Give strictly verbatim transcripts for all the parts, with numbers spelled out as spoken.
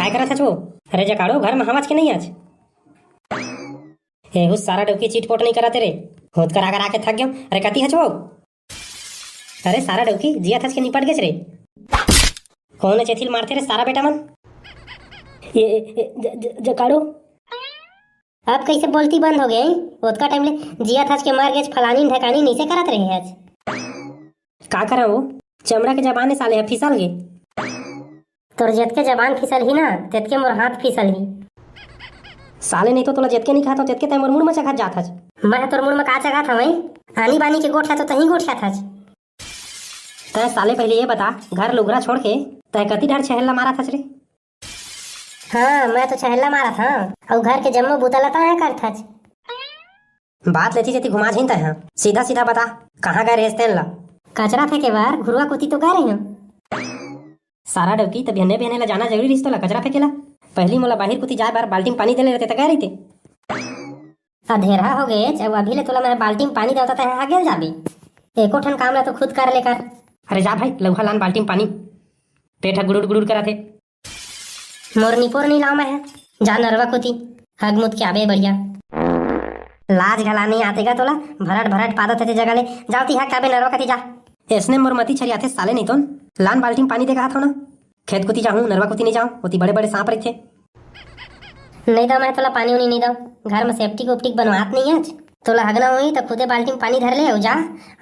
काय करत हच वो? अरे जकाड़ो, घर में हवच के नहीं आज? एहू सारा डौकी चिटपोट नहीं करत रे। होत कर आकर आके थक गयो। अरे कती हच वो? अरे सारा डौकी, जिया थच के निपट गेच रे। कौन चेथिल मारथे रे सारा बेटा मन? ये, ये, ज, ज, जकाड़ो। अब कैसे बोलती बंद हो गई? ओतका टाइम ले जिया थच के मर गेच, फलानी ढकानी नीचे करत रहे हच। का करा वो? चमड़ा के जबान साले ह फिसल गे। तोर जतके जबान फिसलही ना, तेतके मोर हाथ फिसलही। साले नहीं तो तोला जतके नहीं खात हो, तेतके तय मोर मुड़ में चघात जात हच। मैं तोर मुड़ में का चघात हवं? आनी बानी के गोठिया तो तहीं गोठिया थच। तय साले पहले ये बता, घर लुगरा छोड़ के तय कती डर छहल्ला मारा थच रे? हाँ, मैं तो छहल्ला मारा था, और घर के जम्मो बुता लता है कर थच। बात लेती जेती घुमा झिन तय, हाँ। सीधा सीधा बता, कहाँ गए रहे तेन ला? कचरा फेंके बार घुरुआ कोती तो गए रहे हूँ। सारा डौकी, त बिहने बिहने ला जाना जरूरी रिस तोला कचरा फेंके ला? पहली मोला बाहिर कोती जाए बार बाल्टी में पानी देले रहते त गए रहते। अधेरहा हो गए, जब अभी ले तोला मैं बाल्टी में पानी देवता तय हा गेल जाबे। एको ठन काम ला तो खुद कर ले कर। अरे जा भाई, लउहा लान बाल्टी में पानी। पेट ह गुड़ुड़ गुड़ुड़ करत हे। मोर निपोर नहीं लाव मैं है, जा नरवा कोती, हग मुत के आबे बढ़िया। लाज घला नहीं आते गा तोला, भरट भरट पादत हे ते जगह ले, जाओ ती हग के आबे नरवा कती जा। ऐसने मोर मती छरियाथे साले नहीं तोन, लान बाल्टी में पानी दे कहा था ना। खेत कोती जाहूँ, नरवा कोती नहीं जाऊँ, ओती बड़े बड़े सांप रहते। नहीं दो मैं तोला पानी उनी नहीं दो, घर में सेप्टिक उप्टिक बनवात नहीं आज। तोला हगना होई तो खुदे बाल्टी में पानी धर ले अउ जा,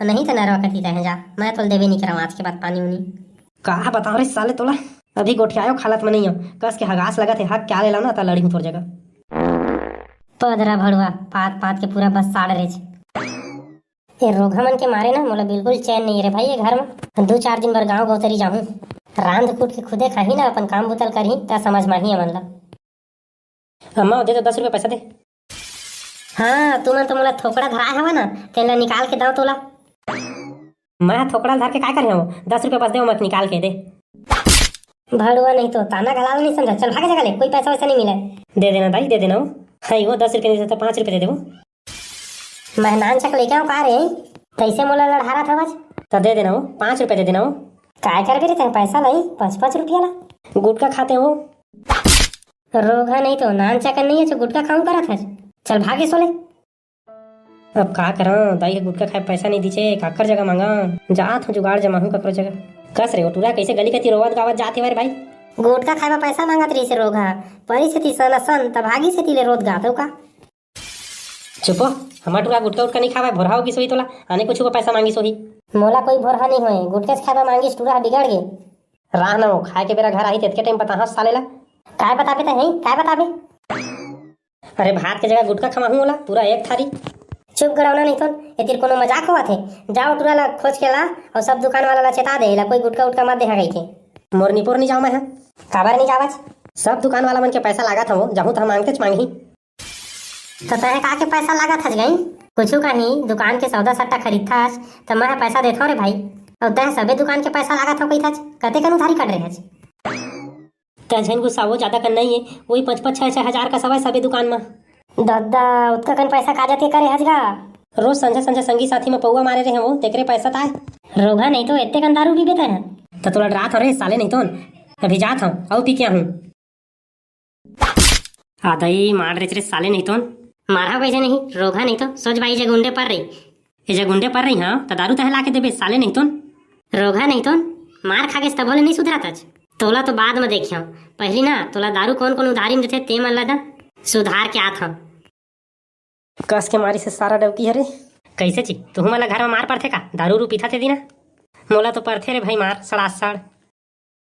नहीं तो नरवा कती तय जा, मैं तोला देवे नहीं कराऊँ आज के बाद पानी उनी। का बताओ रे साले तोला, अभी गोठियायो हालत में नहीं हो, कस के हगास लगत हे, हग क्या ले लाओ ना, ता लड़ी हूँ तोर जगह। पदरा भड़ुआ, पात पात के पूरा बस साड़ रेच। ये रोगहा मन के मारे ना मोला बिल्कुल चैन नहीं रे भाई, ये घर में दू चार दिन बर गांव गौतरी जाहूं, रांध कूट के खुदे खाही ना, अपन काम बुतल करही, त समझ माही हमन ला। अम्मा, दे दो, दस रुपये पैसा दे। हाँ, तुमन तो मोला थोकड़ा धराए हवा ना, तेन ला निकाल के दव तोला। मैं थोकड़ा धर के काय करे हूँ? दस रुपये बस दे, मैं निकाल के दे। भड़ुआ नहीं तो ताना घलाल नहीं समझा, चल भागे जगह ले, कोई पैसा वैसा नहीं मिले। दे देना दाई, दे देना वो। हाँ, वो दस रुपये नहीं देता, पाँच रुपये दे दे वो। मैं नान चक लेके आऊँ का रे? कैसे मोला लड़हारा था बस? तो दे देना वो, पाँच रुपये दे देना वो। काय करबे रे तैं पैसा लाई, पाँच पाँच रुपया ला? गुटखा खाते हो। रोगहा नहीं तो नान चक नहीं है, जो गुटखा खाऊं करत है। चल भागे सोले। अब का करा, दाई के गुटखा खाए पैसा नहीं दीचे, काकर जगह मांगा? जात हूँ जुगाड़ जमाहूँ ककरो जगह। कस रे, ओ टूरा कैसे गली कती रोवत गावत जात हे रे भाई? गुटखा खाए बर पैसा मांगत रहिस हे रोगहा, परिस हे ती सनासन, तब भागिस हे ती ले रोत गात हो का? चुप हो, हमर टूरा गुटखा उटखा नहीं खावे, भोरहा हो गिस होही तोला, आने कुछ को पैसा मांगिस होही। मोला कोई भोरहा नहीं होए, गुटखा खाए बर मांगिस, टूरा बिगड़ गे। राह न हो, खाए के बेरा घर आही, तेतके टाइम बताहा साले ला। काय बताबे तैं, हैं? काय बताबे? अरे भात के जगह गुटखा खवाहूं ओला, पूरा एक थारी। चुप गड़ौना नहीं तो, एतिर कोनो मजाक होवत हे? जा ओ टूरा ला खोज के ला, और सब दुकान वाला ला चेता दे, एला कोई गुटखा उटखा मत देहा कहिके। मोर निपोर नहीं जाओ मैं, हाँ। काबर नहीं जावच? सब दुकान वाला मन के पैसा लागत हवो, जाहूं त हम मांगतेच मांगही। त तैं का के पैसा लागत हच गई? कुछु कहीं दुकान के सौदा सट्टा खरीदथस, त मैं पैसा देथव रे भाई। और तैं सबे दुकान के पैसा लागत हव कहिथच, कते कन उधारी कट रहे हच? तैं झन गुस्सावो, ज्यादा कन नहीं है, वही पाँच पाँच छह छह हजार का सवाय सबे दुकान में। दद्दा, उतका कन पैसा का जाते करे हजगा? रोज संझा संझा संगी साथी में पौवा मारे रहे वो, तेकरे पैसा ताय। रोगहा नहीं तो इतने कन दारू पीबे तैं। त तोला डरात हो रे साले नहीं तो, अभी जात हूँ, अउ पी के आहूँ। आदई मार रे रे साले नहीं तो। मारहा वैसे नहीं, रोगहा नहीं तो, सोच भाई जगह उंडे पर रही। ए जगुंडे पर रही हाँ, त दारू तहे लाके देबे साले नहीं तोन। रोगहा नहीं तोन, मार खा के तभो ले नहीं सुधरत हच। तोला तो बाद में देखियो, पहली ना तोला दारू कौन कौन उधारी में देथे ते मन ला दा, सुधार के आत हव। कस के मारी से सारा डौकी हरे। कैसे ची, तुहू मन ला घर में मार पड़थे का? दारू रू पीथा ते दिना। मोला तो पड़थे रे भाई मार, सड़ासड़।